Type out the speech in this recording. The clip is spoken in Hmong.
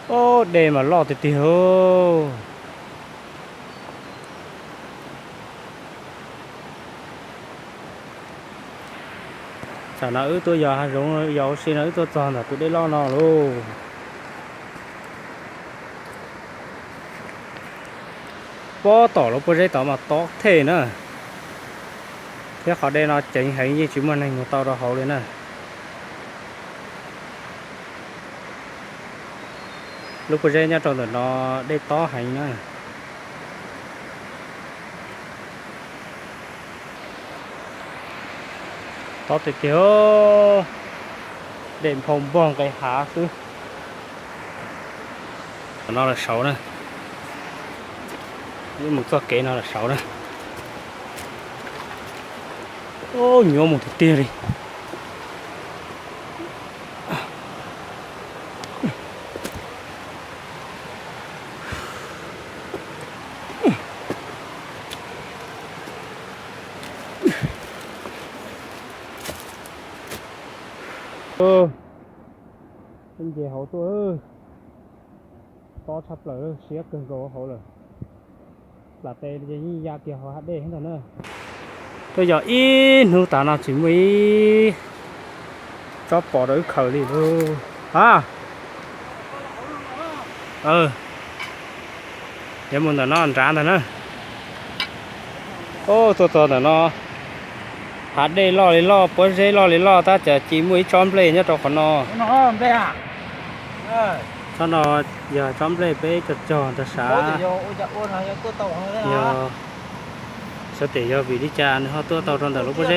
Ob, dej mas loj tiag tiag os. Tsam no wb tuaj yos hav zoov yos ua si no wb tuaj txog ntawm tus dej loj no lauj. Pob tom lub pob zeb tod mas tob thej na, thiab qhov dej no ceev heev yeej tsis muaj neeg mus tau rau hauv li na. Lub pob zeb nyob rau ntawm no dej tob heev na. Tob tiag tiag, dej nphau npog nqe hav xwb. Tam no lawm saud na, wb mus txoj kev no lawm saud na. Ub, nyuaj mus tiag tiag li. Nce hauv tuaj, tob tshaj plaws, siab kawg nkaus hauv lawm. Plam tes ces yeej ya kiag hauv hav dej ntag na. Tuaj yos ib hnub tas no tsis muaj ib tsob pos rau wb khaws li lauj. A, yuav mus ntawm no nrad ntag na. Ub, tuaj txog ntawm no, hav dej loj li loj, pob zeb loj li loj tab cas tsis muaj ib tsob nplej nyob rau qhov no. Tsob no yog tsob nplej peb cog cog ntag sav. Yog xyov tias yog vim li cas nws ho tuaj tau rau ntawm lub pob zeb.